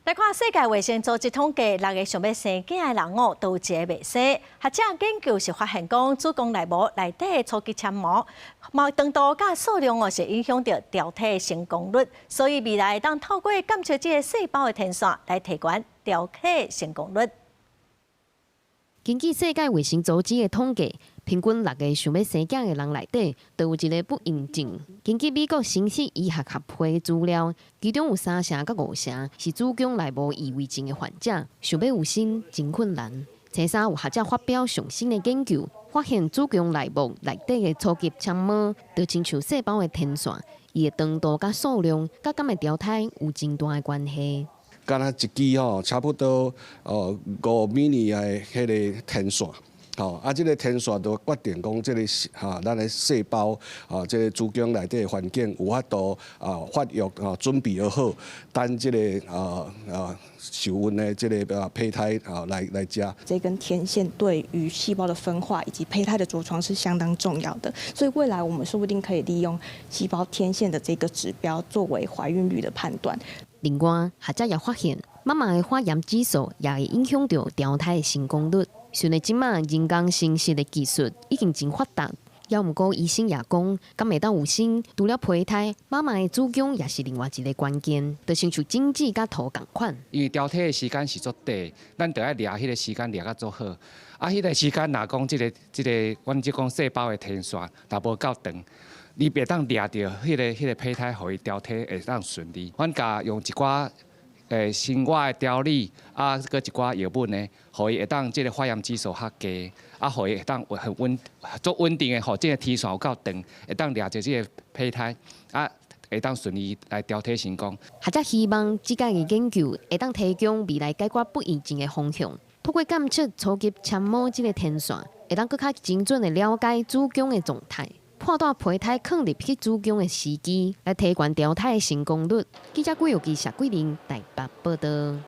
來看世界衛生組織統計，六个想欲生囝的人哦，都有一个袂生。學者研究是發現講，子宮內膜內底的初級纖毛，毛長度佮數量哦，是影響著調體的成功率。所以未來會當透過檢測這个細胞的天線來提懸調體成功率。根據世界衛生組織的統計，平均六个想欲生囝的人內底，都有一个不孕症。根據美國生殖醫學協會資料，其中有三成佮五成是子宮內膜異位症的患者，想欲有身真困難。前三有學者發表上新的研究，發現子宮內膜內底的初級纖毛，就親像細胞的天線，伊的長度佮數量，佮敢會調胎有真大的關係。敢若一支吼，差不多哦5米的彼个天線，吼啊，這个天線就決定講這个哈，咱的細胞啊，這个子宮內底的環境有法度啊發育啊準備好，等這个啊啊受孕的這个啊胚胎啊來來遮。這根天線對於細胞的分化以及胚胎的着床是相當重要的，所以未來我們說不定可以利用細胞天線的這個指標作為懷孕率的判斷。另外，學者也發現，媽媽的發炎指數也會影響著調胎的成功率。雖然這馬人工生殖的技術已經真發達，猶毋過醫生也講，敢會當有身，除了胚胎，媽媽的子宮也是另外一个關鍵，就親像種子佮土仝款。因為調體的時間是足短，咱著愛掠彼个時間掠甲足好。啊，彼个時間若講這个這个，阮這講細胞的天線若無夠長，你袂當掠著彼个胚胎，予伊調體會當順利。阮共用一寡生活的調理，啊，閣一寡藥物呢，予伊會當這个發炎指數較低，啊，予伊會當很穩、足穩定的，予這个天線有夠長，會當掠著這个胚胎，啊，會當順利來調體成功。學者希望這個研究會當提供未來解決不孕症的方向，透過檢測初級纖毛這个天線，會當閣較精準的了解子宮的狀態，判斷胚胎囥入去子宮的時機，來提懸調胎的成功率。記者郭玉基、謝桂玲台北報導。